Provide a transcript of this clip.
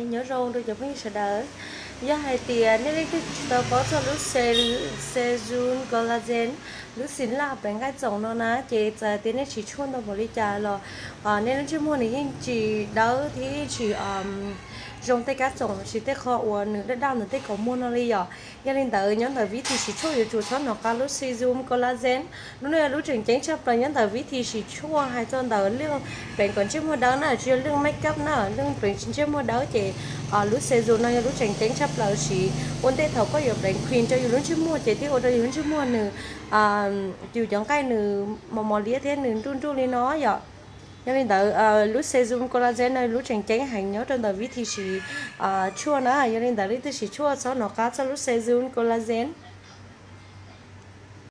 Nyob zoo rau cov phooj ywg sawv daws. Yog hais tias nej leej twg tsis tau paub txog lub Sezun Collagen, lub xim laj pleev nqaij txoom no na, ces txawm tias nej tsis tshuaj ntau npaum li cas los nej lub ntsej muag nws yeej tsis dawb thiab yeej tsis zoo tej kab txoom lossis tej qho uas nws dawb dawb ntawm tej kaum muag no li yom. Yog li ntawd nyob ntawm vib thi siv tshuaj yuav tsum txhob hnov qab lub Sezun Collagen. Lub no yog lub tseem ceeb tshaj plaws nyob ntawm vib thi siv tshuaj hais txog ntawm leej pleev kom ntsej muag dawb na, tsis yog leej make up na, leej pleev ntsej muag dawb ces lub Sezun no yog lub tseem ceeb tshaj plaws siv ua ntej thaum koj yuav pleev cream rau yus lub ntsej muag ces thiaj ua rau yus lub ntsej muag nws, yus cov nqaij nws mos mos liab thiab nws nruj nruj li no yom. Yog li ntawd lub Sezun Collagen no lub tseem ceeb heev nyob rau ntawm vib thi siv tshuaj na. Yog li ntawd leej twg siv tshuaj txhob hnov qab txog lub Sezun Collagen.